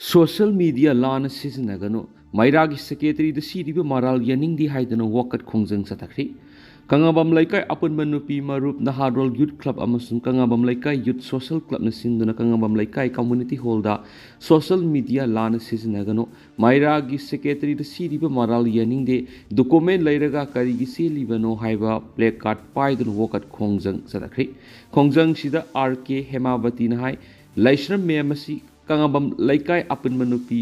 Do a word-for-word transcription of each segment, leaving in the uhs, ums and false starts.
Social media ꯂꯥꯟꯅ ꯁꯤꯖꯤꯟꯅꯒꯅꯨ꯫ ꯃꯩꯔꯥꯒꯤ ꯁꯦꯀ꯭ꯔꯦꯇꯔꯤꯗ ꯁꯤꯔꯤꯕ ꯃꯔꯥꯜ ꯌꯥꯅꯤꯡꯗꯦ ꯍꯥꯏꯗꯨꯅ ꯋꯥꯀꯠ ꯈꯣꯡꯖꯪ ꯆꯠꯊꯈ꯭ꯔꯤ꯫ ꯀꯪꯂꯥꯕꯝ ꯂꯩꯀꯥꯏ ꯑꯄꯨꯟꯕ ꯅꯨꯄꯤ ꯃꯔꯨꯞ ꯅꯍꯥꯔꯣꯜ ꯌꯨꯠ ꯀ꯭ꯂꯕ ꯑꯃꯁꯨꯡ ꯀꯪꯂꯥꯕꯝ ꯂꯩꯀꯥꯏ ꯌꯨꯠ ꯁꯣꯁꯤꯌꯦꯜ ꯀ꯭ꯂꯕꯅ ꯁꯤꯟꯗꯨꯅ ꯀꯪꯂꯥꯕꯝ ꯂꯩꯀꯥꯏ ꯀꯝꯃ꯭ꯌꯨꯅꯤꯇꯤ ꯍꯣꯜꯗ ꯁꯣꯁꯤꯌꯦꯜ ꯃꯤꯗꯤꯌꯥ ꯂꯥꯟꯅ ꯁꯤꯖꯤꯟꯅꯒꯅꯨ, ꯃꯩꯔꯥꯒꯤ ꯁꯦꯀ꯭ꯔꯦꯇꯔꯤꯗ ꯁꯤꯔꯤꯕ ꯃꯔꯥꯜ ꯌꯥꯅꯤꯡꯗꯦ, ꯗꯣꯀꯨꯃꯦꯟ ꯂꯩꯔꯒ ꯀꯔꯤꯒꯤ ꯆꯦꯜꯂꯤꯕꯅꯣ ꯍꯥꯏꯕ ꯄ꯭ꯂꯦ ꯀꯥꯔꯗ ꯄꯥꯏꯗꯨꯅ ꯋꯥꯀꯠ ꯈꯣꯡꯖꯪ ꯆꯠꯊꯈ꯭ꯔꯤ꯫ ꯈꯣꯡꯖꯪꯁꯤꯗ ꯑꯥꯔ ꯀꯦ ꯍꯦꯃꯥꯕꯇꯤꯅ ꯍꯥꯏ, ꯂꯥꯏꯁ꯭ꯔꯝ ꯃꯦꯝ ꯑꯁꯤ ꯀꯪꯂꯥꯕꯝ ꯂꯩꯀꯥꯏ ꯑꯄꯨꯟꯕ ꯅꯨꯄꯤ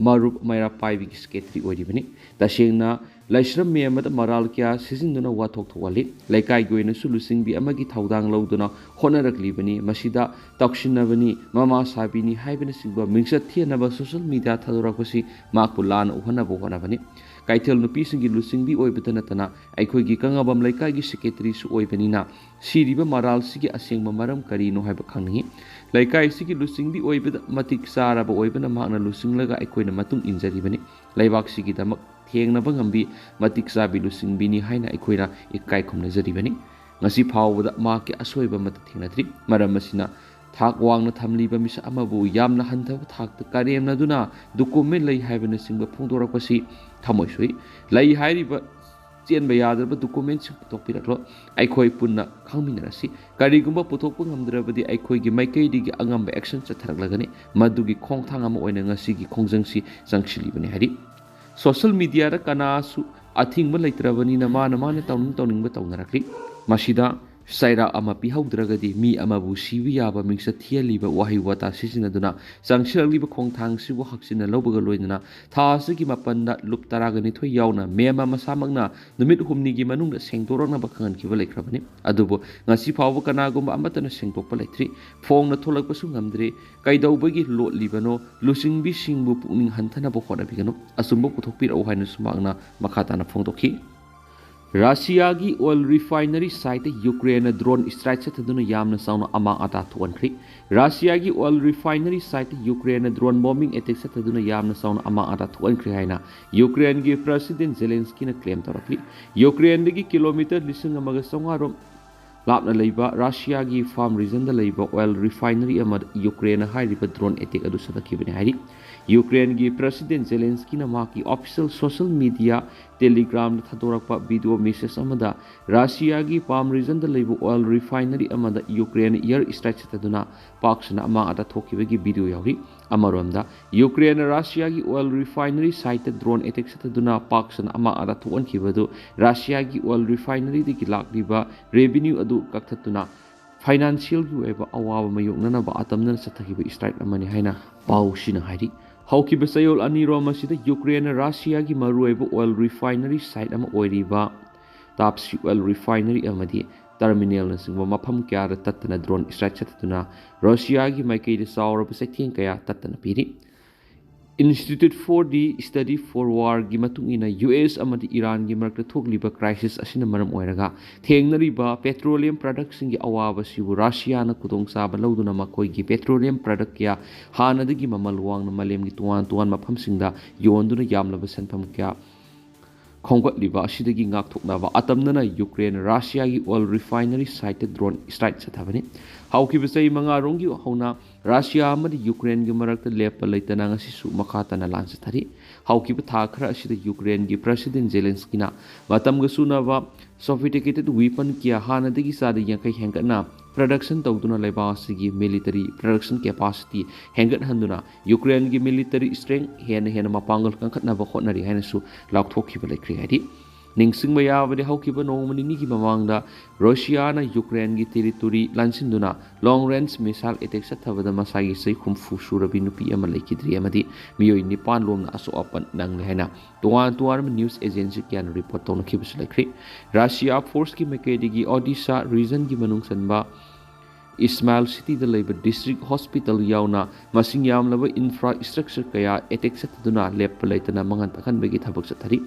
ꯃꯔꯨꯞ ꯃꯩꯔꯥ ꯄꯥꯏꯕꯤꯒꯤ ꯁꯦꯀ꯭ꯔꯦꯇꯔꯤ ꯑꯣꯏꯔꯤꯕꯅꯤ꯫ ꯇꯁꯦꯡꯅ ꯂꯥꯏꯁ꯭ꯔꯝ ꯃꯦꯝ ꯑꯃꯗ ꯃꯔꯥꯜ ꯀꯌꯥ ꯁꯤꯖꯤꯟꯗꯨꯅ ꯋꯥꯊꯣꯛ ꯊꯣꯛꯍꯜꯂꯤ꯫ ꯂꯩꯀꯥꯏꯒꯤ ꯑꯣꯏꯅꯁꯨ ꯂꯨꯆꯤꯡꯕꯤ ꯑꯃꯒꯤ ꯊꯧꯗꯥꯡ ꯂꯧꯗꯨꯅ ꯍꯣꯠꯅꯔꯛꯂꯤꯕꯅꯤ꯫ ꯃꯁꯤꯗ ꯇꯧꯁꯤꯟꯅꯕꯅꯤ, ꯃꯃꯥ ꯁꯥꯕꯤꯅꯤ ꯍꯥꯏꯕꯅꯆꯤꯡꯕ ꯃꯤꯡꯆꯠ ꯊꯤꯍꯟꯅꯕ ꯁꯣꯁꯤꯌꯦꯜ ꯃꯤꯗꯤꯌꯥ ꯊꯥꯗꯣꯔꯛꯄꯁꯤ ꯃꯍꯥꯛꯄꯨ ꯂꯥꯟꯅ ꯎꯍꯟꯅꯕ ꯍꯣꯠꯅꯕꯅꯤ꯫ ꯀꯩꯊꯦꯜ ꯅꯨꯄꯤꯁꯤꯡꯒꯤ ꯂꯨꯆꯤꯡꯕꯤ ꯑꯣꯏꯕꯇ ꯅꯠꯇꯅ ꯑꯩꯈꯣꯏꯒꯤ ꯀꯪꯂꯥꯕꯝ ꯂꯩꯀꯥꯏꯒꯤ ꯁꯦꯀ꯭ꯔꯦꯇꯔꯤꯁꯨ ꯑꯣꯏꯕꯅꯤꯅ ꯁꯤꯔꯤꯕ ꯃꯔꯥꯜꯁꯤꯒꯤ ꯑꯁꯦꯡꯕ ꯃꯔꯝ ꯀꯔꯤꯅꯣ ꯍꯥꯏꯕ ꯈꯪꯅꯤꯡꯏ꯫ ꯂꯩꯀꯥꯏꯁꯤꯒꯤ ꯂꯨꯆꯤꯡꯕꯤ ꯑꯣꯏꯕꯗ ꯃꯇꯤꯛ ꯆꯥꯔꯕ ꯑꯣꯏꯕꯅ ꯃꯍꯥꯛꯅ ꯂꯨꯆꯤꯡꯂꯒ ꯑꯩꯈꯣꯏꯅ ꯃꯇꯨꯡ ꯏꯟꯖꯔꯤꯕꯅꯤ꯫ ꯂꯩꯕꯥꯛꯁꯤꯒꯤꯗꯃꯛ ꯊꯦꯡꯅꯕ ꯉꯝꯕꯤ ꯃꯇꯤꯛ ꯆꯥꯕꯤ ꯂꯨꯆꯤꯡꯕꯤꯅꯤ ꯍꯥꯏꯅ ꯑꯩꯈꯣꯏꯅ ꯏꯀꯥꯏ ꯈꯨꯝꯅꯖꯔꯤꯕꯅꯤ꯫ ꯉꯁꯤ ꯐꯥꯎꯕꯗ ꯃꯍꯥꯛꯀꯤ ꯑꯁꯣꯏꯕ ꯑꯃꯠꯇ ꯊꯦꯡꯅꯗ꯭ꯔꯤ꯫ ꯃꯔꯝ ꯑꯁꯤꯅ ꯊꯥꯛ ꯋꯥꯡꯅ ꯊꯝꯂꯤꯕ ꯃꯤꯁꯛ ꯑꯃꯕꯨ ꯌꯥꯝꯅ ꯍꯟꯊꯕ ꯊꯥꯛꯇ ꯀꯔꯦꯝꯅꯗꯨꯅ ꯗꯣꯀꯨꯃꯦꯟ ꯂꯩ ꯍꯥꯏꯕꯅꯆꯤꯡꯕ ꯐꯣꯡꯗꯣꯔꯛꯄꯁꯤ ꯊꯃꯣꯏ ꯁꯣꯛꯏ꯫ ꯂꯩ ꯍꯥꯏꯔꯤꯕ ꯆꯦꯟꯕ ꯌꯥꯗ꯭ꯔꯕ ꯗꯣꯀꯨꯃꯦꯟꯁꯤꯡ ꯄꯨꯊꯣꯛꯄꯤꯔꯛꯂꯣ꯫ ꯑꯩꯈꯣꯏ ꯄꯨꯟꯅ ꯈꯪꯃꯤꯟꯅꯔꯁꯤ꯫ ꯀꯔꯤꯒꯨꯝꯕ ꯄꯨꯊꯣꯛꯄ ꯉꯝꯗ꯭ꯔꯕꯗꯤ ꯑꯩꯈꯣꯏꯒꯤ ꯃꯥꯏꯀꯩꯗꯒꯤ ꯑꯉꯝꯕ ꯑꯦꯛꯁꯟ ꯆꯠꯊꯔꯛꯂꯒꯅꯤ꯫ ꯃꯗꯨꯒꯤ ꯈꯣꯡꯊꯥꯡ ꯑꯃ ꯑꯣꯏꯅ ꯉꯁꯤꯒꯤ ꯈꯣꯡꯖꯪꯁꯤ ꯆꯪꯁꯤꯜꯂꯤꯕꯅꯤ ꯍꯥꯏꯔꯤ꯫ ꯁꯣꯁꯤꯌꯦꯜ ꯃꯤꯗꯤꯌꯥꯗ ꯀꯅꯥꯁꯨ ꯑꯊꯤꯡꯕ ꯂꯩꯇ꯭ꯔꯕꯅꯤꯅ ꯃꯥꯅ ꯃꯥꯅ ꯇꯧꯅꯤꯡ ꯇꯧꯅꯤꯡꯕ ꯇꯧꯅꯔꯛꯂꯤ꯫ ꯃꯁꯤꯗ ꯆꯩꯔꯥꯛ ꯑꯃ ꯄꯤꯍꯧꯗ꯭ꯔꯒꯗꯤ ꯃꯤ ꯑꯃꯕꯨ ꯁꯤꯕ ꯌꯥꯕ ꯃꯤꯡꯆꯠ ꯊꯤꯍꯜꯂꯤꯕ ꯋꯥꯍꯩ ꯋꯥꯇꯥ ꯁꯤꯖꯤꯟꯅꯗꯨꯅ ꯆꯪꯁꯤꯜꯂꯛꯂꯤꯕ ꯈꯣꯡꯊꯥꯡꯁꯤꯕꯨ ꯍꯛꯆꯤꯟꯅ ꯂꯧꯕꯒ ꯂꯣꯏꯅꯅ ꯊꯥ ꯑꯁꯤꯒꯤ ꯃꯥꯄꯟꯗ ꯂꯨꯞ ꯇꯔꯥꯒ ꯅꯤꯊꯣꯏ ꯌꯥꯎꯅ ꯃꯦꯝ ꯃꯁꯥꯃꯛꯅ ꯅꯨꯃꯤꯠ ꯍꯨꯝꯅꯤꯒꯤ ꯃꯅꯨꯡꯗ ꯁꯦꯡꯗꯣꯔꯛꯅꯕ ꯈꯪꯍꯟꯈꯤꯕ ꯂꯩꯈ꯭ꯔꯕꯅꯤ꯫ ꯑꯗꯨꯕꯨ ꯉꯁꯤ ꯐꯥꯎꯕ ꯀꯅꯥꯒꯨꯝꯕ ꯑꯃꯠꯇꯅ ꯁꯦꯡꯗꯣꯛꯄ ꯂꯩꯇ꯭ꯔꯤ꯫ ꯐꯣꯡꯅ ꯊꯣꯛꯂꯛꯄꯁꯨ ꯉꯝꯗ꯭ꯔꯤ꯫ ꯀꯩꯗꯧꯕꯒꯤ ꯂꯣꯠꯂꯤꯕꯅꯣ? ꯂꯨꯆꯤꯡꯕꯤꯁꯤꯡꯕꯨ ꯄꯨꯛꯅꯤꯡ ꯍꯟꯊꯅꯕ ꯍꯣꯠꯅꯕꯤꯒꯅꯨ꯫ ꯑꯆꯨꯝꯕ ꯄꯨꯊꯣꯛꯄꯤꯔꯛꯎ ꯍꯥꯏꯅꯁꯨ ꯃꯍꯥꯛꯅ ꯃꯈꯥ ꯇꯥꯅ ꯐꯣꯡꯗꯣꯛꯈꯤ꯫ ꯔꯁꯤꯌꯥꯒꯤ ꯑꯣꯏꯜ ꯔꯤꯐꯥꯏꯅꯔꯤ ꯁꯥꯏꯠꯇ ꯌꯨꯀ꯭ꯔꯦꯟꯅ ꯗ꯭ꯔꯣꯟ ꯏꯁꯇ꯭ꯔꯥꯏꯛ ꯆꯠꯊꯗꯨꯅ ꯌꯥꯝꯅ ꯆꯥꯎꯅ ꯑꯃꯥꯡ ꯑꯇꯥ ꯊꯣꯛꯍꯟꯈ꯭ꯔꯤ꯫ ꯔꯁꯤꯌꯥꯒꯤ ꯑꯣꯏꯜ ꯔꯤꯐꯥꯏꯅꯔꯤ ꯁꯥꯏꯠꯇ ꯌꯨꯀ꯭ꯔꯦꯟꯅ ꯗ꯭ꯔꯣꯟ ꯕꯣꯝꯕꯤꯡ ꯑꯦꯇꯦꯛ ꯆꯠꯊꯗꯨꯅ ꯌꯥꯝꯅ ꯆꯥꯎꯅ ꯑꯃꯥꯡ ꯑꯇꯥ ꯊꯣꯛꯍꯟꯈ꯭ꯔꯦ ꯍꯥꯏꯅ ꯌꯨꯀ꯭ꯔꯦꯟꯒꯤ ꯄ꯭ꯔꯁꯤꯗꯦꯟ ꯖꯦꯂꯦꯟꯁꯀꯤꯅ ꯀ꯭ꯂꯦꯝ ꯇꯧꯔꯛꯂꯤ꯫ ꯌꯨꯀ꯭ꯔꯦꯟꯗꯒꯤ ꯀꯤꯂꯣꯃꯤꯇꯔ ꯂꯤꯁꯤꯡ ꯑꯃꯒ ꯆꯥꯝꯃꯉꯥ ꯔꯣꯝ ꯂꯥꯞꯅ ꯂꯩꯕ ꯔꯁꯤꯌꯥꯒꯤ ꯐꯥꯝ ꯔꯤꯖꯟꯗ ꯂꯩꯕ ꯑꯣꯏꯜ ꯔꯤꯐꯥꯏꯅꯔꯤ ꯑꯃꯗ ꯌꯨꯀ꯭ꯔꯦꯟꯅ ꯍꯥꯏꯔꯤꯕ ꯗ꯭ꯔꯣꯟ ꯑꯦꯇꯦꯛ ꯑꯗꯨ ꯆꯠꯊꯈꯤꯕꯅꯤ ꯍꯥꯏꯔꯤ꯫ ꯌꯨꯀ꯭ꯔꯦꯟꯒꯤ ꯄ꯭ꯔꯦꯁꯤꯗꯦꯟ ꯖꯦꯂꯦꯟꯁꯀꯤꯅ ꯃꯍꯥꯛꯀꯤ ꯑꯣꯐꯤꯁꯤꯌꯦꯜ ꯁꯣꯁꯤꯌꯦꯜ ꯃꯤꯗꯤꯌꯥ ꯇꯦꯂꯤꯒ꯭ꯔꯥꯝꯗ ꯊꯥꯗꯣꯔꯛꯄ ꯚꯤꯗꯤꯑꯣ ꯃꯦꯁꯦꯖ ꯑꯃꯗ ꯔꯁꯤꯌꯥꯒꯤ ꯄꯥꯝ ꯔꯤꯖꯟꯗ ꯂꯩꯕ ꯑꯣꯏꯜ ꯔꯤꯐꯥꯏꯅꯔꯤ ꯑꯃꯗ ꯌꯨꯀ꯭ꯔꯦꯟꯅ ꯏꯌꯔ ꯁ꯭ꯇ꯭ꯔꯥꯏꯛ ꯆꯠꯊꯗꯨꯅ ꯄꯥꯛ ꯁꯟꯅ ꯑꯃꯥꯡ ꯑꯇꯥ ꯊꯣꯛꯈꯤꯕꯒꯤ ꯚꯤꯗꯤꯑꯣ ꯌꯥꯎꯔꯤ꯫ ꯑꯃꯔꯣꯝꯗ, ꯌꯨꯀ꯭ꯔꯦꯟꯅ ꯔꯁꯤꯌꯥꯒꯤ ꯑꯣꯏꯜ ꯔꯤꯐꯥꯏꯅꯔꯤ ꯁꯥꯏꯠꯇ ꯗ꯭ꯔꯣꯟ ꯑꯦꯇꯦꯛ ꯆꯠꯊꯗꯨꯅ ꯄꯥꯛ ꯁꯟꯅ ꯑꯃꯥꯡ ꯑꯇꯥ ꯊꯣꯛꯍꯟꯈꯤꯕ ꯑꯗꯨ ꯔꯁꯤꯌꯥꯒꯤ ꯑꯣꯏꯜ ꯔꯤꯐꯥꯏꯅꯔꯤꯗꯒꯤ ꯂꯥꯛꯂꯤꯕ ꯔꯦꯚꯤꯅ꯭ꯌꯨ ꯑꯗꯨ ꯀꯛꯊꯠꯇꯨꯅ ꯐꯥꯏꯅꯥꯟꯁꯤꯌꯦꯜꯒꯤ ꯑꯣꯏꯕ ꯑꯋꯥꯕ ꯃꯥꯌꯣꯛꯅꯅꯕ ꯑꯇꯝꯅꯅ ꯆꯠꯊꯈꯤꯕ ꯁ꯭ꯇ꯭ꯔꯥꯏꯛ ꯑꯃꯅꯤ ꯍꯥꯏꯅ ꯄꯥꯎꯁꯤꯅ ꯍꯥꯏꯔꯤ꯫ ꯍꯧꯈꯤꯕ ꯆꯌꯣꯜ ꯑꯅꯤꯔꯣꯝ ꯑꯁꯤꯗ ꯌꯨꯀ꯭ꯔꯦꯟꯅ ꯔꯁꯤꯌꯥꯒꯤ ꯃꯔꯨꯑꯣꯏꯕ ꯑꯣꯏꯜ ꯔꯤꯐꯥꯏꯅꯔꯤ ꯁꯥꯏꯠ ꯑꯃ ꯑꯣꯏꯔꯤꯕ ꯇꯥꯞꯁꯤ ꯑꯣꯏꯜ ꯔꯤꯐꯥꯏꯅꯔꯤ ꯑꯃꯗꯤ ꯇꯔꯃꯤꯅꯦꯜꯅꯆꯤꯡꯕ ꯃꯐꯝ ꯀꯌꯥꯗ ꯇꯠꯇꯅ ꯗ꯭ꯔꯣꯟ ꯁ꯭ꯇ꯭ꯔꯥꯏꯛ ꯆꯠꯊꯗꯨꯅ ꯔꯁꯤꯌꯥꯒꯤ ꯃꯥꯏꯀꯩꯗ ꯆꯥꯎꯔꯕ ꯆꯩꯊꯦꯡ ꯀꯌꯥ ꯇꯠꯇꯅ ꯄꯤꯔꯤ꯫ Institute for the Study for Warꯒꯤ ꯃꯇꯨꯡ ꯏꯟꯅ, ꯌꯨ ꯑꯦꯁ ꯑꯃꯗꯤ ꯏꯔꯥꯟꯒꯤ ꯃꯔꯛꯇ ꯊꯣꯛꯂꯤꯕ ꯀ꯭ꯔꯥꯏꯁꯤꯁ ꯑꯁꯤꯅ ꯃꯔꯝ ꯑꯣꯏꯔꯒ ꯊꯦꯡꯅꯔꯤꯕ ꯄꯦꯇ꯭ꯔꯣꯂꯤꯌꯝ ꯄ꯭ꯔꯗꯛꯁꯤꯡꯒꯤ ꯑꯋꯥꯕꯁꯤꯕꯨ ꯔꯁꯤꯌꯥꯅ ꯈꯨꯗꯣꯡꯆꯥꯕ ꯂꯧꯗꯨꯅ ꯃꯈꯣꯏꯒꯤ ꯄꯦꯇ꯭ꯔꯣꯂꯤꯌꯝ ꯄ꯭ꯔꯗꯛ ꯀꯌꯥ ꯍꯥꯟꯅꯗꯒꯤ ꯃꯃꯜ ꯋꯥꯡꯅ ꯃꯥꯂꯦꯝꯒꯤ ꯇꯣꯉꯥꯟ ꯇꯣꯉꯥꯟꯕ ꯃꯐꯝꯁꯤꯡꯗ ꯌꯣꯟꯗꯨꯅ ꯌꯥꯝꯂꯕ ꯁꯦꯟꯐꯝ ꯀꯌꯥ ꯈꯣꯝꯒꯠꯂꯤꯕ ꯑꯁꯤꯗꯒꯤ ꯉꯥꯛꯊꯣꯛꯅꯕ ꯑꯇꯝꯅꯅ ꯌꯨꯀ꯭ꯔꯦꯟ ꯔꯁꯤꯌꯥꯒꯤ ꯑꯣꯏꯜ ꯔꯤꯐꯥꯏꯅꯔꯤ ꯁꯥꯏꯠꯇ ꯗ꯭ꯔꯣꯟ ꯁ꯭ꯇ꯭ꯔꯥꯏꯛ ꯆꯠꯊꯕꯅꯤ꯫ ꯍꯧꯈꯤꯕ ꯆꯍꯤ ꯃꯉꯥꯔꯣꯝꯒꯤ ꯍꯧꯅ ꯔꯁꯤꯌꯥ ꯑꯃꯗꯤ ꯌꯨꯀ꯭ꯔꯦꯟꯒꯤ ꯃꯔꯛꯇ ꯂꯦꯞꯄ ꯂꯩꯇꯅ ꯉꯁꯤꯁꯨ ꯃꯈꯥ ꯇꯥꯅ ꯂꯥꯟ ꯆꯠꯊꯔꯤ꯫ ꯍꯧꯈꯤꯕ ꯊꯥ ꯈꯔ ꯑꯁꯤꯗ ꯌꯨꯀ꯭ꯔꯦꯟꯒꯤ ꯄ꯭ꯔꯦꯁꯤꯗꯦꯟ ꯖꯦꯂꯦꯟꯁꯀꯤꯅ ꯃꯇꯝꯒ ꯆꯨꯅꯕ ꯁꯣꯐꯤꯁꯇꯤꯀꯦꯇꯦꯗ ꯋꯤꯄꯟ ꯀꯌꯥ ꯍꯥꯟꯅꯗꯒꯤ ꯆꯥꯗ ꯌꯥꯡꯈꯩ ꯍꯦꯟꯒꯠꯅ ꯄ꯭ꯔꯗꯛꯁꯟ ꯇꯧꯗꯨꯅ ꯂꯩꯕꯥꯛ ꯑꯁꯤꯒꯤ ꯃꯤꯂꯤꯇꯔꯤ ꯄ꯭ꯔꯗꯛꯁꯟ ꯀꯦꯄꯥꯁꯤꯇꯤ ꯍꯦꯟꯒꯠꯍꯟꯗꯨꯅ ꯌꯨꯀ꯭ꯔꯦꯟꯒꯤ ꯃꯤꯂꯤꯇꯔꯤ ꯁ꯭ꯇ꯭ꯔꯦꯡ ꯍꯦꯟꯅ ꯍꯦꯟꯅ ꯃꯄꯥꯡꯒꯜ ꯀꯟꯈꯠꯅꯕ ꯍꯣꯠꯅꯔꯤ ꯍꯥꯏꯅꯁꯨ ꯂꯥꯎꯊꯣꯛꯈꯤꯕ ꯂꯩꯈ꯭ꯔꯦ ꯍꯥꯏꯔꯤ꯫ ꯅꯤꯡꯁꯤꯡꯕ ꯌꯥꯕꯗꯤ, ꯍꯧꯈꯤꯕ ꯅꯣꯡꯃ ꯅꯤꯅꯤꯒꯤ ꯃꯃꯥꯡꯗ ꯔꯁꯤꯌꯥꯅ ꯌꯨꯀ꯭ꯔꯦꯟꯒꯤ ꯇꯦꯔꯤꯇꯣꯔꯤ ꯂꯥꯟꯁꯤꯟꯗꯨꯅ ꯂꯣꯡ ꯔꯦꯟꯖ ꯃꯤꯁꯥꯏꯜ ꯑꯦꯇꯦꯛ ꯆꯠꯊꯕꯗ ꯃꯁꯥꯒꯤ ꯆꯍꯤ ꯍꯨꯝꯐꯨ ꯁꯨꯔꯕꯤ ꯅꯨꯄꯤ ꯑꯃ ꯂꯩꯈꯤꯗ꯭ꯔꯤ ꯑꯃꯗꯤ ꯃꯤꯑꯣꯏ ꯅꯤꯄꯥꯟ ꯂꯣꯝꯅ ꯑꯁꯣꯛ ꯑꯄꯟ ꯅꯪꯂꯦ ꯍꯥꯏꯅ ꯇꯣꯉꯥꯟ ꯇꯣꯉꯥꯟꯕ ꯅ꯭ꯌꯨꯁ ꯑꯦꯖꯦꯟꯁꯤ ꯀꯌꯥꯅ ꯔꯤꯄꯣꯔꯠ ꯇꯧꯅꯈꯤꯕꯁꯨ ꯂꯩꯈ꯭ꯔꯦ꯫ ꯔꯁꯤꯌꯥ ꯐꯣꯔꯁꯀꯤ ꯃꯥꯏꯀꯩꯗꯒꯤ ꯑꯣꯗꯤꯁꯥ ꯔꯤꯖꯟꯒꯤ ꯃꯅꯨꯡ ꯆꯟꯕ ꯏꯁꯃꯥꯏꯜ ꯁꯤꯇꯤꯗ ꯂꯩꯕ ꯗꯤꯁꯇ꯭ꯔꯤꯛ ꯍꯣꯁꯄꯤꯇꯥꯜ ꯌꯥꯎꯅ ꯃꯁꯤꯡ ꯌꯥꯝꯂꯕ ꯏꯟꯐ꯭ꯔꯥ ꯁ꯭ꯇ꯭ꯔꯛꯆꯔ ꯀꯌꯥ ꯑꯦꯇꯦꯛ ꯆꯠꯊꯗꯨꯅ ꯂꯦꯞꯄ ꯂꯩꯇꯅ ꯃꯥꯡꯍꯟ ꯇꯥꯛꯍꯟꯕꯒꯤ ꯊꯕꯛ ꯆꯠꯊꯔꯤ꯫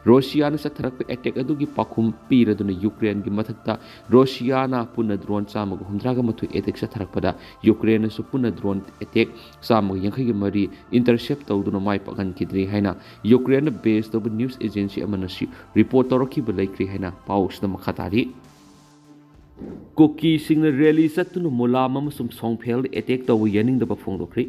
ꯔꯁꯤꯌꯥꯅ ꯆꯠꯊꯔꯛꯄ ꯑꯦꯇꯦꯛ ꯑꯗꯨꯒꯤ ꯄꯥꯎꯈꯨꯝ ꯄꯤꯔꯗꯨꯅ ꯌꯨꯀ꯭ꯔꯦꯟꯒꯤ ꯃꯊꯛꯇ ꯔꯁꯤꯌꯥꯅ ꯄꯨꯟꯅ ꯗ꯭ꯔꯣꯟ ꯆꯥꯝꯃꯒ ꯍꯨꯝꯗ꯭ꯔꯥꯒ ꯃꯥꯊꯣꯏ ꯑꯦꯇꯦꯛ ꯆꯠꯊꯔꯛꯄꯗ ꯌꯨꯀ꯭ꯔꯦꯟꯅꯁꯨ ꯄꯨꯟꯅ ꯗ꯭ꯔꯣꯟ ꯑꯦꯇꯦꯛ ꯆꯥꯝꯃꯒ ꯌꯥꯡꯈꯩꯒ ꯃꯔꯤ ꯏꯟꯇꯔꯁꯦꯞ ꯇꯧꯗꯨꯅ ꯃꯥꯏ ꯄꯥꯛꯍꯟꯈꯤꯗ꯭ꯔꯤ ꯍꯥꯏꯅ ꯌꯨꯀ꯭ꯔꯦꯟꯅ ꯕꯦꯖ ꯇꯧꯕ ꯅ꯭ꯌꯨꯁ ꯑꯦꯖꯦꯟꯁꯤ ꯑꯃꯅꯁꯨ ꯔꯤꯄꯣꯔꯠ ꯇꯧꯔꯛꯈꯤꯕ ꯂꯩꯈ꯭ꯔꯦ ꯍꯥꯏꯅ ꯄꯥꯎꯁꯤꯗ ꯃꯈꯥ ꯇꯥꯔꯤ꯫ ꯀꯨꯀꯤꯁꯤꯡꯅ ꯔꯦꯂꯤ ꯆꯠꯇꯨꯅ ꯃꯨꯂꯥꯝ ꯑꯃꯁꯨꯡ ꯁꯣꯡꯐꯦꯜꯗ ꯑꯦꯇꯦꯛ ꯇꯧꯕ ꯌꯥꯅꯤꯡꯗꯕ ꯐꯣꯡꯗꯣꯛꯈ꯭ꯔꯤ꯫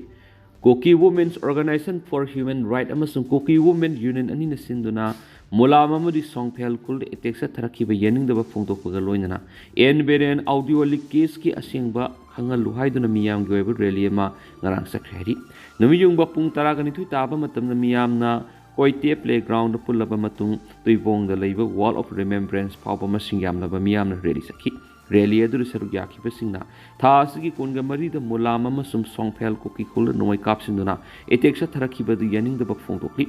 Kuki Women's Organization for Human Rights ꯑꯃꯁꯨꯡ Kuki Women Union ꯑꯅꯤꯅ ꯁꯤꯟꯗꯨꯅ ꯃꯨꯂꯥꯝ ꯑꯃꯗꯤ ꯁꯣꯡꯐꯦꯜ ꯈꯨꯜꯗ ꯑꯦꯇꯦꯛ ꯆꯠꯊꯔꯛꯈꯤꯕ ꯌꯥꯅꯤꯡꯗꯕ ꯐꯣꯡꯗꯣꯛꯄꯒ ꯂꯣꯏꯅꯅ ꯑꯦꯟ ꯕꯤꯔꯦꯟ ꯑꯣꯗꯤꯑꯣ ꯂꯤꯛ ꯀꯦꯁꯀꯤ ꯑꯁꯦꯡꯕ ꯈꯪꯍꯜꯂꯨ ꯍꯥꯏꯗꯨꯅ ꯃꯤꯌꯥꯝꯒꯤ ꯑꯣꯏꯕ ꯔꯦꯂꯤ ꯑꯃ ꯉꯔꯥꯡ ꯆꯠꯈ꯭ꯔꯦ ꯍꯥꯏꯔꯤ꯫ ꯅꯨꯃꯤꯠ ꯌꯨꯡꯕ ꯄꯨꯡ ꯇꯔꯥꯒ ꯅꯤꯊꯣꯏ ꯇꯥꯕ ꯃꯇꯝꯗ ꯃꯤꯌꯥꯝꯅ ꯀꯣꯏꯇꯦ ꯄ꯭ꯂꯦꯒ꯭ꯔꯥꯎꯟꯗ ꯄꯨꯜꯂꯕ ꯃꯇꯨꯡ ꯇꯨꯏꯕꯣꯡꯗ ꯂꯩꯕ Wall of Remembrance ꯐꯥꯎꯕ ꯃꯁꯤꯡ ꯌꯥꯝꯂꯕ ꯃꯤꯌꯥꯝꯅ ꯔꯦꯂꯤ ꯆꯠꯈꯤ꯫ ꯔꯦꯂꯤ ꯑꯗꯨꯗ ꯁꯔꯨꯛ ꯌꯥꯈꯤꯕꯁꯤꯡꯅ ꯊꯥ ꯑꯁꯤꯒꯤ ꯀꯨꯟꯒ ꯃꯔꯤꯗ ꯃꯨꯂꯥꯝ ꯑꯃꯁꯨꯡ ꯁꯣꯡꯐꯦꯜ ꯀꯨꯀꯤ ꯈꯨꯜꯗ ꯅꯣꯡꯃꯩ ꯀꯥꯞꯁꯤꯟꯗꯨꯅ ꯑꯦꯇꯦꯛ ꯆꯠꯊꯔꯛꯈꯤꯕ ꯑꯗꯨ ꯌꯥꯅꯤꯡꯗꯕ ꯐꯣꯡꯗꯣꯛꯂꯤ꯫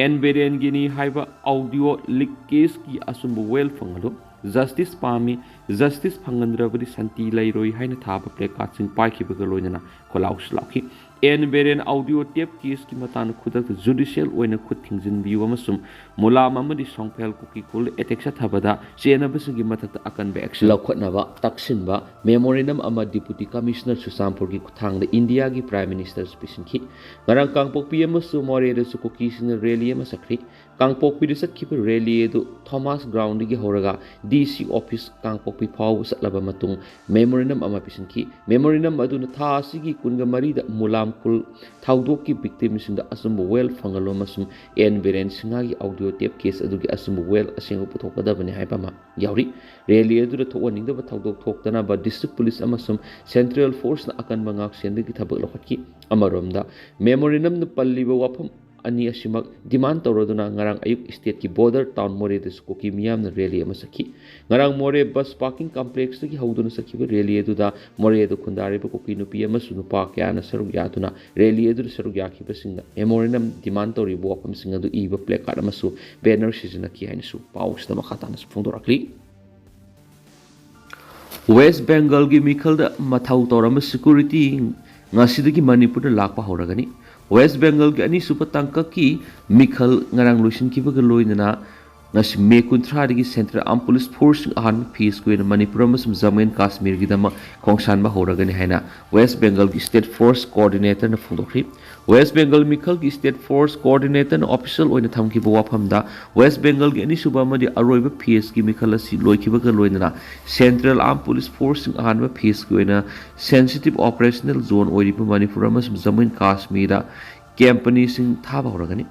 ꯑꯦꯟ ꯕꯤꯔꯦꯟꯒꯤꯅꯤ ꯍꯥꯏꯕ ꯑꯣꯗꯤꯑꯣ ꯂꯤꯛ ꯀꯦꯁꯀꯤ ꯑꯆꯨꯝꯕ ꯋꯦꯜ ꯐꯪꯍꯜꯂꯨ, ꯖꯁꯇꯤꯁ ꯄꯥꯝꯃꯤ, ꯖꯁꯇꯤꯁ ꯐꯪꯍꯟꯗ꯭ꯔꯕꯗꯤ ꯁꯥꯟꯇꯤ ꯂꯩꯔꯣꯏ ꯍꯥꯏꯅ ꯊꯥꯕ ꯄ꯭ꯂꯦꯀꯥꯔꯗꯁꯤꯡ ꯄꯥꯏꯈꯤꯕꯒ ꯂꯣꯏꯅꯅ ꯈꯣꯜꯂꯥꯎꯁꯨ ꯂꯥꯎꯈꯤ꯫ ꯑꯦꯟ ꯕꯤꯔꯦꯟ ꯑꯣꯗꯤꯑꯣ ꯇꯦꯞ ꯀꯦꯁꯀꯤ ꯃꯇꯥꯡꯗ ꯈꯨꯗꯛꯇ ꯖꯨꯗꯤꯁꯤꯌꯦꯜ ꯑꯣꯏꯅ ꯈꯨꯠ ꯊꯤꯡꯖꯤꯟꯕꯤꯌꯨ ꯑꯃꯁꯨꯡ ꯃꯨꯂꯥꯝ ꯑꯃꯗꯤ ꯁꯣꯡꯐꯦꯜ ꯀꯨꯀꯤ ꯈꯨꯜ ꯑꯦꯇꯦꯛ ꯆꯠꯊꯕꯗ ꯆꯦꯟꯅꯕꯁꯤꯡꯒꯤ ꯃꯊꯛꯇ ꯑꯀꯟꯕ ꯑꯦꯛꯁꯟ ꯂꯧꯈꯠꯅꯕ ꯇꯛꯁꯤꯟꯕ ꯃꯦꯃꯣꯔꯦꯟꯗꯝ ꯑꯃ ꯗꯤꯄꯨꯇꯤ ꯀꯃꯤꯁꯅꯔ ꯆꯨꯔꯆꯥꯟꯄꯨꯔꯒꯤ ꯈꯨꯠꯊꯥꯡꯗ ꯏꯟꯗꯤꯌꯥꯒꯤ ꯄ꯭ꯔꯥꯏꯝ ꯃꯤꯅꯤꯁꯇꯔꯁꯨ ꯄꯤꯁꯤꯟꯈꯤ꯫ ꯉꯔꯥꯡ ꯀꯥꯡꯄꯣꯛꯄꯤ ꯑꯃꯁꯨꯡ ꯃꯣꯔꯦꯗꯁꯨ ꯀꯨꯀꯤꯁꯤꯡꯅ ꯔꯦꯂꯤ ꯑꯃ ꯆꯠꯈ꯭ꯔꯤ꯫ ꯀꯥꯡꯄꯣꯛꯄꯤꯗ ꯆꯠꯈꯤꯕ ꯔꯦꯂꯤ ꯑꯗꯨ ꯊꯣꯃꯥꯁ ꯒ꯭ꯔꯥꯎꯟꯗꯒꯤ ꯍꯧꯔꯒ ꯗꯤ ꯁꯤ ꯑꯣꯐꯤꯁ ꯀꯥꯡꯄꯣꯛꯄꯤ ꯐꯥꯎꯕ ꯆꯠꯂꯕ ꯃꯇꯨꯡ ꯃꯦꯃꯣꯔꯦꯟꯗꯝ ꯑꯃ ꯄꯤꯁꯤꯟꯈꯤ꯫ ꯃꯦꯃꯣꯔꯦꯟꯗꯝ ꯑꯗꯨꯅ ꯊꯥ ꯑꯁꯤꯒꯤ ꯀꯨꯟꯒ ꯃꯔꯤꯗ ꯃꯨꯂꯥꯝ ꯈꯨꯜ ꯊꯧꯗꯣꯛꯀꯤ ꯚꯤꯛꯇꯤꯝꯁꯤꯡꯗ ꯑꯆꯨꯝꯕ ꯋꯦꯜ ꯐꯪꯍꯜꯂꯨ ꯑꯃꯁꯨꯡ ꯑꯦꯟ ꯕꯤꯔꯦꯟ ꯁꯤꯡꯍꯒꯤ ꯑꯣꯗꯤꯑꯣ ꯇꯦꯞ ꯀꯦꯁ ꯑꯗꯨꯒꯤ ꯑꯆꯨꯝꯕ ꯋꯦꯜ ꯑꯁꯦꯡꯕ ꯄꯨꯊꯣꯛꯀꯗꯕꯅꯤ ꯍꯥꯏꯕ ꯑꯃ ꯌꯥꯎꯔꯤ꯫ ꯔꯦꯂꯤ ꯑꯗꯨꯗ ꯊꯣꯛꯍꯟꯅꯤꯡꯗꯕ ꯊꯧꯗꯣꯛ ꯊꯣꯛꯇꯅꯕ ꯗꯤꯁꯇ꯭ꯔꯤꯛ ꯄꯨꯂꯤꯁ ꯑꯃꯁꯨꯡ ꯁꯦꯟꯇ꯭ꯔꯦꯜ ꯐꯣꯔꯁꯅ ꯑꯀꯟꯕ ꯉꯥꯛꯁꯦꯟꯗꯒꯤ ꯊꯕꯛ ꯂꯧꯈꯠꯈꯤ꯫ ꯑꯃꯔꯣꯝꯗ, ꯃꯦꯃꯣꯔꯦꯟꯗꯝꯅ ꯄꯜꯂꯤꯕ ꯋꯥꯐꯝ ꯑꯅꯤ ꯑꯁꯤꯃꯛ ꯗꯤꯃꯥꯟ ꯇꯧꯔꯗꯨꯅ ꯉꯔꯥꯡ ꯑꯌꯨꯛ ꯏꯁꯇꯦꯠꯀꯤ ꯕꯣꯔꯗꯔ ꯇꯥꯎꯟ ꯃꯣꯔꯦꯗꯁꯨ ꯀꯨꯀꯤ ꯃꯤꯌꯥꯝꯅ ꯔꯦꯂꯤ ꯑꯃ ꯆꯠꯈꯤ꯫ ꯉꯔꯥꯡ ꯃꯣꯔꯦ ꯕꯁ ꯄꯥꯔꯀꯤꯡ ꯀꯝꯄ꯭ꯂꯦꯛꯁꯇꯒꯤ ꯍꯧꯗꯨꯅ ꯆꯠꯈꯤꯕ ꯔꯦꯂꯤ ꯑꯗꯨꯗ ꯃꯣꯔꯦꯗ ꯈꯨꯟꯗꯥꯔꯤꯕ ꯀꯨꯀꯤ ꯅꯨꯄꯤ ꯑꯃꯁꯨꯡ ꯅꯨꯄꯥ ꯀꯌꯥꯅ ꯁꯔꯨꯛ ꯌꯥꯗꯨꯅ ꯔꯦꯂꯤ ꯑꯗꯨꯗ ꯁꯔꯨꯛ ꯌꯥꯈꯤꯕꯁꯤꯡꯅ ꯃꯦꯃꯣꯔꯦꯟꯗꯝ ꯗꯤꯃꯥꯟ ꯇꯧꯔꯤꯕ ꯋꯥꯐꯝꯁꯤꯡ ꯑꯗꯨ ꯏꯕ ꯄ꯭ꯂꯦꯀꯥꯔꯗ ꯑꯃꯁꯨ ꯕꯦꯅꯔ ꯁꯤꯖꯤꯟꯅꯈꯤ ꯍꯥꯏꯅꯁꯨ ꯄꯥꯎ ꯑꯁꯤꯗ ꯃꯈꯥ ꯇꯥꯅꯁꯨ ꯐꯣꯡꯗꯣꯔꯛꯂꯤ꯫ ꯋꯦꯁ ꯕꯦꯡꯒꯜꯒꯤ ꯃꯤꯈꯜꯗ ꯃꯊꯧ ꯇꯧꯔꯝꯕ ꯁꯦꯀ꯭ꯌꯨꯔꯤꯇꯤ ꯉꯁꯤꯗꯒꯤ ꯃꯅꯤꯄꯨꯔꯗ ꯂꯥꯛꯄ ꯍꯧꯔꯒꯅꯤ꯫ ꯋꯦꯁ ꯕꯦꯡꯒꯜꯒꯤ ꯑꯅꯤꯁꯨꯕ ꯇꯥꯡꯀꯛꯀꯤ ꯃꯤꯈꯜ ꯉꯔꯥꯡ ꯂꯣꯏꯁꯤꯟꯈꯤꯕꯒ ꯂꯣꯏꯅꯅ ꯉꯁꯤ ꯃꯦ ꯀꯨꯟꯊ꯭ꯔꯥꯗꯒꯤ Central Armed Police Forceꯁꯤꯡ ꯑꯍꯥꯟꯕ ꯐꯦꯖꯀꯤ ꯑꯣꯏꯅ ꯃꯅꯤꯄꯨꯔ ꯑꯃꯁꯨꯡ ꯖꯝꯃꯨ ꯑꯦꯟ ꯀꯥꯁꯃꯤꯔꯒꯤꯗꯃꯛ ꯈꯣꯡꯁꯥꯟꯕ ꯍꯧꯔꯒꯅꯤ ꯍꯥꯏꯅ West Bengalꯒꯤ State Force Coordinatorꯅ ꯐꯣꯡꯗꯣꯛꯈꯤ꯫ West Bengal ꯃꯤꯈꯜꯒꯤ State Force Coordinatorꯅ official ꯑꯣꯏꯅ ꯊꯝꯈꯤꯕ ꯋꯥꯐꯝꯗ, West Bengalꯒꯤ ꯑꯅꯤꯁꯨꯕ ꯑꯃꯗꯤ ꯑꯔꯣꯏꯕ ꯐꯦꯖꯀꯤ ꯃꯤꯈꯜ ꯑꯁꯤ ꯂꯣꯏꯈꯤꯕꯒ ꯂꯣꯏꯅꯅ Central Armed Police Forceꯁꯤꯡ ꯑꯍꯥꯟꯕ ꯐꯦꯖꯀꯤ ꯑꯣꯏꯅ sensitive operational zone ꯑꯣꯏꯔꯤꯕ ꯃꯅꯤꯄꯨꯔ ꯑꯃꯁꯨꯡ ꯖꯝꯃꯨ ꯑꯦꯟ ꯀꯥꯁꯃꯤꯔꯗ ꯀꯦꯝꯄꯅꯤꯁꯤꯡ ꯊꯥꯕ ꯍꯧꯔꯒꯅꯤ꯫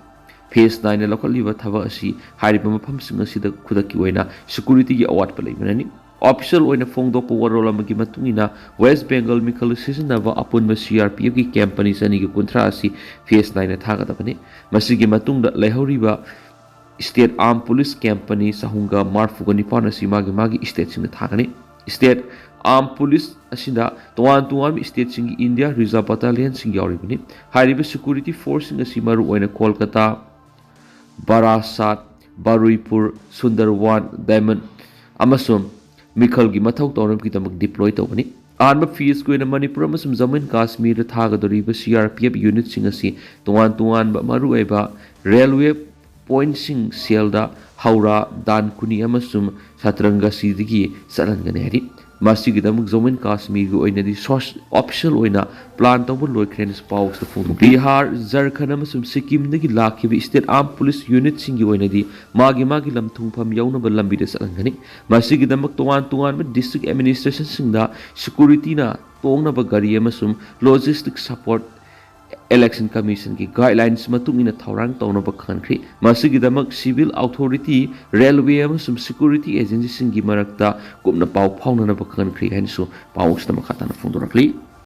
ꯐꯦꯖ ꯅꯥꯏꯅ ꯂꯧꯈꯠꯂꯤꯕ ꯊꯕꯛ ꯑꯁꯤ ꯍꯥꯏꯔꯤꯕ ꯃꯐꯝꯁꯤꯡ ꯑꯁꯤꯗ ꯈꯨꯗꯛꯀꯤ ꯑꯣꯏꯅ securityꯒꯤ ꯑꯋꯥꯠꯄ ꯂꯩꯕꯅꯅꯤ꯫ Official ꯑꯣꯏꯅ ꯐꯣꯡꯗꯣꯛꯄ ꯋꯥꯔꯣꯜ ꯑꯃꯒꯤ ꯃꯇꯨꯡ ꯏꯟꯅ, West Bengal ꯃꯤꯈꯜ ꯁꯤꯖꯤꯟꯅꯕ ꯑꯄꯨꯟꯕ CRPFꯀꯤ ꯀꯦꯝꯄꯅꯤ ꯆꯅꯤꯒ ꯀꯨꯟꯊ꯭ꯔꯥ ꯑꯁꯤ ꯐꯦꯖ ꯅꯥꯏꯅ ꯊꯥꯒꯗꯕꯅꯤ꯫ ꯃꯁꯤꯒꯤ ꯃꯇꯨꯡꯗ ꯂꯩꯍꯧꯔꯤꯕ State Armed Police ꯀꯦꯝꯄꯅꯤ ꯆꯍꯨꯝꯒ ꯃꯔꯤꯐꯨꯒ ꯅꯤꯄꯥꯟ ꯑꯁꯤ ꯃꯥꯒꯤ ꯃꯥꯒꯤ stateꯁꯤꯡꯗ ꯊꯥꯒꯅꯤ꯫ State Armed Police ꯑꯁꯤꯗ ꯇꯣꯉꯥꯟ ꯇꯣꯉꯥꯟꯕ stateꯁꯤꯡꯒꯤ India Reserve Battalionꯁꯤꯡ ꯌꯥꯎꯔꯤꯕꯅꯤ꯫ ꯍꯥꯏꯔꯤꯕ security forceꯁꯤꯡ ꯑꯁꯤ ꯃꯔꯨꯑꯣꯏꯅ ꯀꯣꯜꯀꯇꯥ, ꯕꯥꯔꯥꯁꯥꯠ, ꯕꯔꯨꯏꯄꯨꯔ, ꯁꯨꯟꯗꯔꯋꯥꯟ, ꯗꯥꯏꯃꯟ ꯑꯃꯁꯨꯡ ꯃꯤꯈꯜꯒꯤ ꯃꯊꯧ ꯇꯧꯅꯕꯒꯤꯗꯃꯛ deploy ꯇꯧꯒꯅꯤ꯫ ꯑꯍꯥꯟꯕ ꯐꯦꯖꯀꯤ ꯑꯣꯏꯅ ꯃꯅꯤꯄꯨꯔ ꯑꯃꯁꯨꯡ ꯖꯝꯃꯨ ꯑꯦꯟ ꯀꯥꯁꯃꯤꯔꯗ ꯊꯥꯒꯗꯧꯔꯤꯕ CRPF unitꯁꯤꯡ ꯑꯁꯤ ꯇꯣꯉꯥꯟ ꯇꯣꯉꯥꯟꯕ ꯃꯔꯨꯑꯣꯏꯕ railway pointꯁꯤꯡ ꯁꯦꯜꯗ, ꯍꯧꯔꯥ, ꯗꯥꯟꯀꯨꯅꯤ ꯑꯃꯁꯨꯡ ꯁꯥꯇ꯭ꯔꯪꯒꯁꯤꯗꯒꯤ ꯆꯠꯍꯟꯒꯅꯤ ꯍꯥꯏꯔꯤ꯫ ꯃꯁꯤꯒꯤꯗꯃꯛ ꯖꯝꯃꯨ ꯑꯦꯟ ꯀꯥꯁꯃꯤꯔꯒꯤ ꯑꯣꯏꯅꯗꯤ ꯁꯣꯁ-, official ꯑꯣꯏꯅ plan ꯇꯧꯕ ꯂꯣꯏꯈ꯭ꯔꯦꯅ ꯄꯥꯎꯁꯤꯗ ꯐꯣꯡꯗꯣꯛꯈꯤ꯫ ꯕꯤꯍꯥꯔ, ꯖꯔꯈꯟ ꯑꯃꯁꯨꯡ ꯁꯤꯛꯀꯤꯝꯗꯒꯤ ꯂꯥꯛꯈꯤꯕ State Armed Police unitꯁꯤꯡꯒꯤ ꯑꯣꯏꯅꯗꯤ ꯃꯥꯒꯤ ꯃꯥꯒꯤ ꯂꯝ ꯊꯨꯡꯐꯝ ꯌꯧꯅꯕ ꯂꯝꯕꯤꯗ ꯆꯠꯍꯟꯒꯅꯤ꯫ ꯃꯁꯤꯒꯤꯗꯃꯛ ꯇꯣꯉꯥꯟ ꯇꯣꯉꯥꯟꯕ district administrationꯁꯤꯡꯗ securityꯅ ꯇꯣꯡꯅꯕ ꯒꯥꯔꯤ ꯑꯃꯁꯨꯡ logistic support Election Commissionꯒꯤ guidelines ꯃꯇꯨꯡ ꯏꯟꯅ ꯊꯧꯔꯥꯡ ꯇꯧꯅꯕ ꯈꯪꯍꯟꯈ꯭ꯔꯤ꯫ ꯃꯁꯤꯒꯤꯗꯃꯛ civil authority, railway ꯑꯃꯁꯨꯡ security agencyꯁꯤꯡꯒꯤ ꯃꯔꯛꯇ ꯀꯨꯞꯅ ꯄꯥꯎ ꯐꯥꯎꯅꯅꯕ ꯈꯪꯍꯟꯈ꯭ꯔꯤ ꯍꯥꯏꯅꯁꯨ ꯄꯥꯎ ꯑꯁꯤꯗ ꯃꯈꯥ ꯇꯥꯅ ꯐꯣꯡꯗꯣꯔꯛꯂꯤ꯫